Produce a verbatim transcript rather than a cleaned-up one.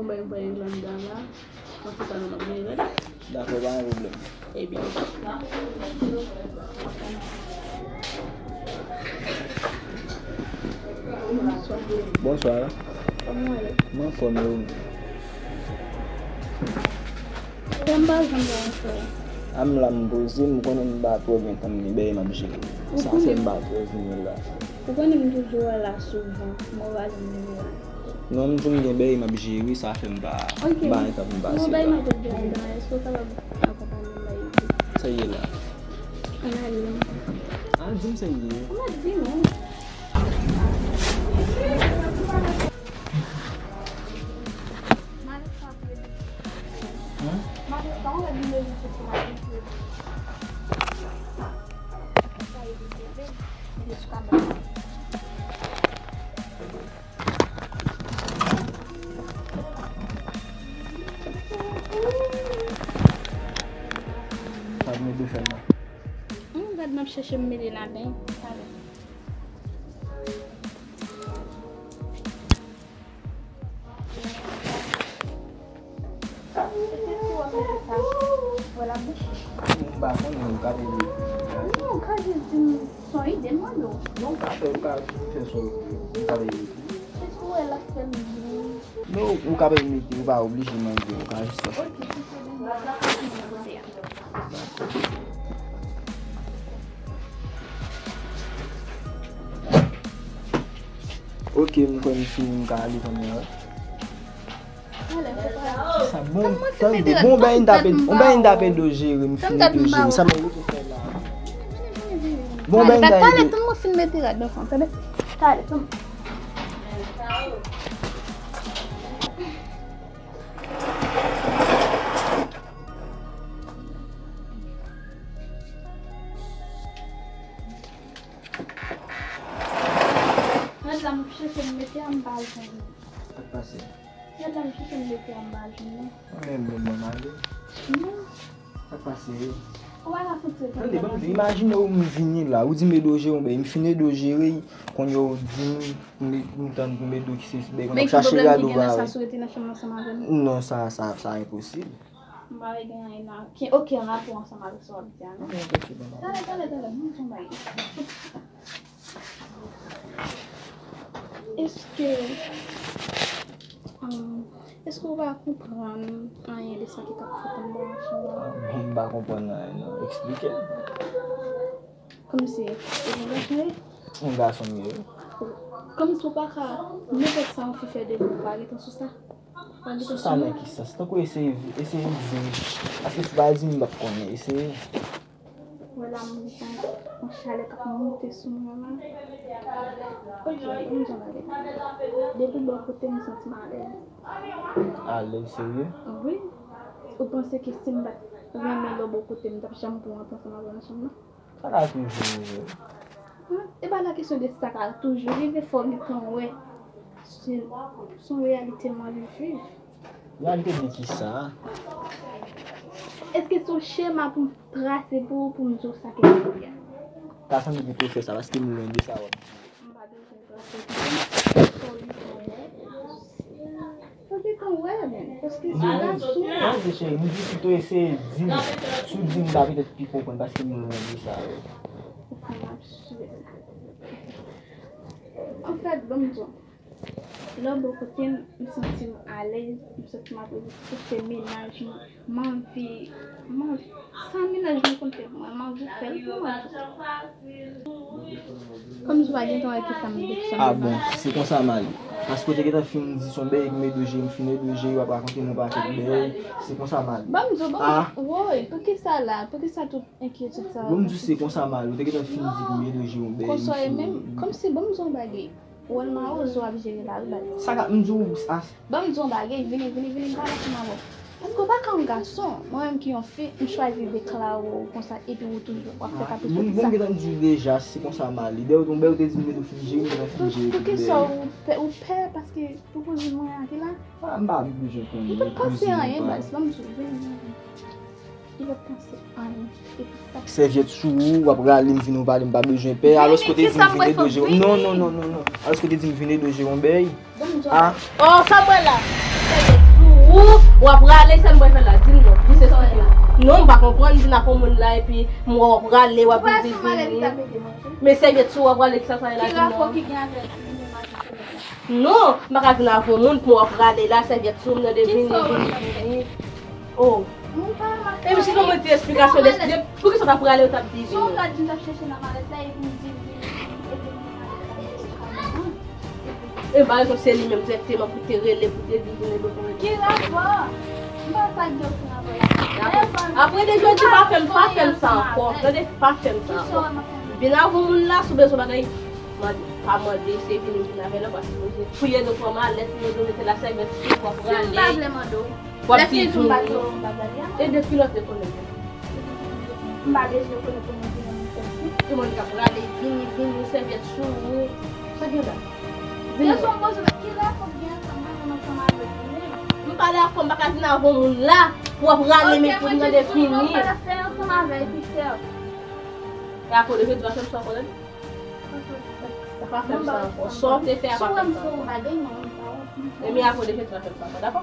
Bay, bay, Irlanda la. An tou ka, nou ap gen rèd. Dakò, pa gen pwoblèm. Ebyen, bonswa. Bonswa. Kòman w ye? Mwen anfòm, e ou menm? Kòman w ye, frè? A, m la, m poze, m konnen m pa twò gen tan, m gen bèy m ap jere. Sa fè m pa twò vini la. Ou konnen m toujou wè la souvan, mwen pa janm vini la. Non, m di w m gen bèy m ap jere, sa fè m pa, m pa gen tan pou m pase la. Ok. Mwen bay m ap jere la, èske w kapab akonpanye m bay isit? Sa ye la? Ann ale non. Al di m sa ye. Ou mèt di non. Hein? Sa vle di fè la. Hmm, gad m ap chèche m mele ladan talè. Eske si w ap mete sa, w ap bouche? M pa konnen, ou ka mete. Non, ou ka jis di m se yon ide m mande w. Non, ou ka fè, ou ka fè sa w vle. Ou ka mete. Eske w wè l ap fè m byen? Non, ou ka pa mete, ou pa oblije mande, ou ka jis fè sa. Ok, si se byen, m ap mete kote a. Ok, m kwè m fini, m ka ale kounye a. Sa bon, tande, bon, bagay n t ap, bon, bagay n t ap ede w jere, m fini ede w jere. Sa m ap fè la. Bon, bagay n t ap ede w. Tann mwen fin mete rad nan fon, tande. Talè, tann. Rad la m ap chèche m mete a, m pa jwenn li. Sa k pase? Rad la m ap chèche m mete a, m pa jwenn li. Mwen menm, mwen, mwen ale. Non. Sa k pase? Ou pa ka fout se tande, ban m di, imajine w m vini la, ou di m ede w jere yon bèy, m fin ede w jere, kounye a w di m, m, m tann pou m ede w ki se bèy, kounye a w ap chache rad ou pa wè. Men ki pwoblèm ki gen nan sa, si w rete nan chanm ansanm avè m? Non, sa, sa, sa enposib. M pa vle gen anyen nan, ki okenn rapò ansanm avèk sa w ap di a, non. Ok, ok, bon, bon. Talè, talè, talè, m di w yon bagay. Èske, um, èske w pa konprann anyen de sa ki t ap fèt anndan machin nan? Ah, bon, m pa konprann anyen, non. Eksplike m. Kòmsi, ou yon gason ye? Yon gason m ye. Kòmsi ou pa ka, nenpòt sa yon fi fè devan ou, ou pa gentan sou sa? Ou pa gentan sou sa? Sou sa nan ki sans? Tankou eseye, eseye di m. Paske si w pa di m, m p ap konnen. Eseye. Wè la, m gen yon, yon chalè k ap monte sou mwen la. Ok, m di w bagay. Depi bò kote m santi m alèz. Alèz, serye? Wi. Ou panse ke si m pa t renmen lè w bò kote m, m t ap janm pran w antre ansanm avè w nan chanm nan? Sa ka toujou rive. Hum, e pa nan kesyon de sa ka toujou rive, fò w gentan wè. Se, se yon reyalite m anvi viv. Reyalite de kisa? Èske se yon chema pou m trase pou ou, pou m di w sa k ap rive a? Ta sanble pito fè sa, paske m lwen de sa w ap di. M pa bezwen trase pou ou. Fò w gentan wè. Fò w gentan wè, men, paske se gason. Non, non, cheri, m di pito eseye di m. Si w di m sa, petèt pi konprann, paske m lwen de sa yo. Ou fè m ap swe. Anfèt, ban m di w. Lè w bò kote m, m santi m alèz, m santi m ap reyisi, se menaj mwen. M anvi, m anvi, sa menaj mwen konn fè pou mwen, m anvi fè l pou mwen tou. Kòmsi w pa gentan wè kisa m te sou menaj. Ah bon, se konsa m ale. Paske w te gentan fin di se yon bèy m ede w jere, m fin ede w jere, w ap rakonte m yon pakèt bèy, se konsa m ale. Ban m di w, ban m di w, woy, poukisa la, poukisa tout enkyetid sa yo? Ban m di w se konsa m ale, ou te gentan fin di pou m ede w jere yon bèy. Konsa w ye menm, kòmsi, ban m di w yon bagay. Wòl mawozo w ap jere la, wi, baz. Sa k ap, m di w, a. Ban m di w yon bagay, vini, vini, vini, m pale ansanm avè w. Paske w pa ka yon gason, mwen menm ki yon fi, m chwazi deklare w konsa, epi ou toujou w ap fè kapriso pou sa. Bon, m gentan di w deja, se konsa m ale. Dèyè w, yon bèy ou te di m ede w fin jere, m gentan fin jere tout bèy. Poukisa ou pè, ou pè paske pou kouzin mwen an ki la? Ah, m pa bezwen konnen. Li pa t panse anyen, baz. Ban m di w, vini, vini, vini. Li pa t panse anyen. Epi sa. Sèvyèt sou ou, w ap rale m vin ou pale, m pa bezwen pè. Alòs kote di m vin ede w jere. Non, non, non, non, non. Alòs kote di m vin ede w jere yon bèy. Ban m di w. Ah. Oh, sa w pral la. Ou, w ap rale, sa m pral fè la, di m non. Jis eksplike m. Non, m pa konprann, vin ak yon moun la, epi m wè w ap rale, w ap vin di vini. Men sèvyèt sou w ap rale, ki sa sa ye la, di m non. Non, m pa ka vin avè yon moun pou w ap rale la, sèvyèt sou m nan de vini, vini, vini. Oh. Epi si nou mwen ti esplikasyon de, de, poukisa w t ap rale, w t ap di vini. E ba rezon se li menm dirèkteman pou te rele, pou te di vini, pou te rele. Ki rapò? M pa sa k gen okenn rapò la. Apre de jodi, pa fè m, pa fè m sa ankò. Tande, pa fè m sa ankò. Vin avè yon moun la, si w bezwen bagay, mande, pa mande, se vini vin avè l, paske nou priye nou pran malèt, nou dwe mete la sèvyèt sou w ap rale. Si m pa vle mande w. W ap di vini. E de kilòt de konnen. M pa bezwen konnen pou mwen vini nan sèvyèt. Ki moun k ap rale, vini, vini, sèvyèt sou ou. Sa gen la? Vini. Yo son bozo, ki rapò gen ansanm mwen menm ansanm avèk ou menm? M pa dakò, m pa ka vin avè yon moun la pou w ap rale men pou m tande vini. Ok, mwen jis di w non, m pa ta fè ansanm avè l, Pixel. E apre de jodi, w ap fè m sa ankò, tande? Ou pa fè m sa ankò. Sa w te fè a pa fè m sa ankò. Ebyen, apre de jodi, w ap fè m sa ankò, dakò?